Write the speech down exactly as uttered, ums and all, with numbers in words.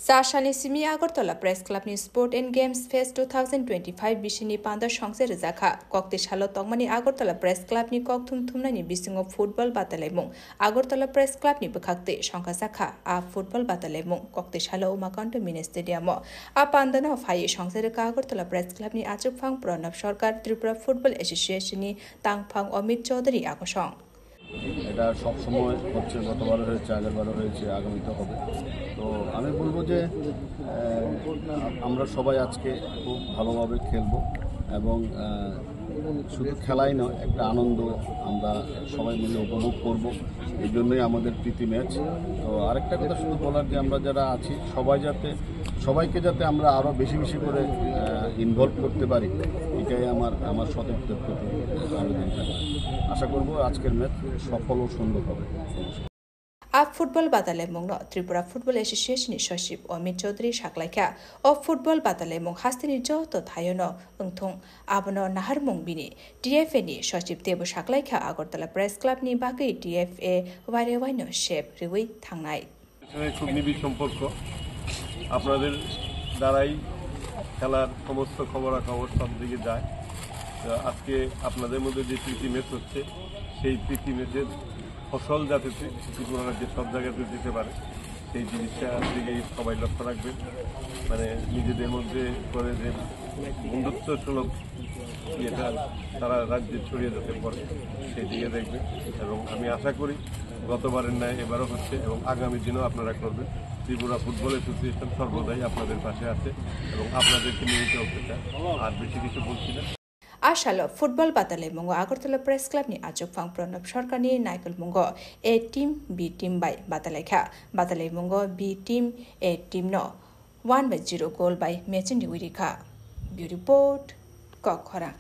Chasani simi Agartala Press Club ni Sport and Games Fest two thousand twenty-five bisini panda songse rijak kha. Kokti salo tongmani Agartala Press Club ni kokthum thumnani bisingo football batalaimung Agartala Press Club ni bwkhak twi songkha jakha. A football batalaimung kokti salo Umakanto Mini Stadium o. A pandano phai songse rwkha Agartala Press Club ni achukphang Pranab Sarkar, Tripura Football Association ni tangphang Amit Chaudhary akosong. এটা সবসময় হচ্ছে, গতবারও হয়েছে, আগেরবারও হয়েছে, আগামীতে হবে। তো আমি বলবো যে আহ, আমরা সবাই আজকে খুব ভালোভাবে খেলবো এবং আহ, শুধু খেলাই নয়, একটা আনন্দ আমরা সবাই মিলে উপভোগ করব। এই জন্যই আমাদের প্রীতি ম্যাচ। তো আরেকটা কথা শুধু বলার যে আমরা যারা আছি সবাই যাতে সবাইকে যাতে আমরা আরও বেশি বেশি করে ইনভলভ করতে পারি, এটাই আমার আমার সদর দপ্তর থেকে আবেদন থাকবে। আশা করব আজকের ম্যাচ সফল ও সুন্দর হবে। A football batalaimungno Tripura Football Association ni sochib Amit Chaudhary saklaikha. O football batalaimung hasteni joto thaiono wngthung, abono naharmung bini. T F A ni sochib teibo saklaikha Agartala Press Club ni bagwi T F A waire waino sep rwui thangnai. সঙ্গে খুব নিবিড় সম্পর্ক। আপনাদের দ্বারাই খেলার সমস্ত খবরাখবর সব দিকে যায়। তো আজকে আপনাদের মধ্যে যে প্রীতি ম্যাচ হচ্ছে, সেই প্রীতি ম্যাচের ফসল যাতে ত্রি- ত্রিপুরা রাজ্যের সব জায়গাতে যেতে পারে, সেই জিনিসটার দিকে সবাই লক্ষ্য রাখবেন। মানে নিজেদের মধ্যে করে যে বন্ধুত্ব সুলভ ইয়েটা সারা রাজ্যে ছড়িয়ে যেতে পারে, সেই দিকে দেখবেন। এবং আমি আশা করি গতবারের ন্যায় এবারও হচ্ছে এবং আগামী দিনেও আপনারা করবেন। ত্রিপুরা ফুটবল অ্যাসোসিয়েশন সর্বদাই আপনাদের পাশে আছে এবং আপনাদেরকে নিয়ে চলতে চায়। আর বেশি কিছু বলছি না। A salo football batalaimung o Agartala Press Club ni achukphang Pranab Sarkar ni naikolmung o A team B team bai batalaikha. Batalaimung o B team A team no one by zero goal bai meching riwi rikha. Bureau Report, Kokkhorang.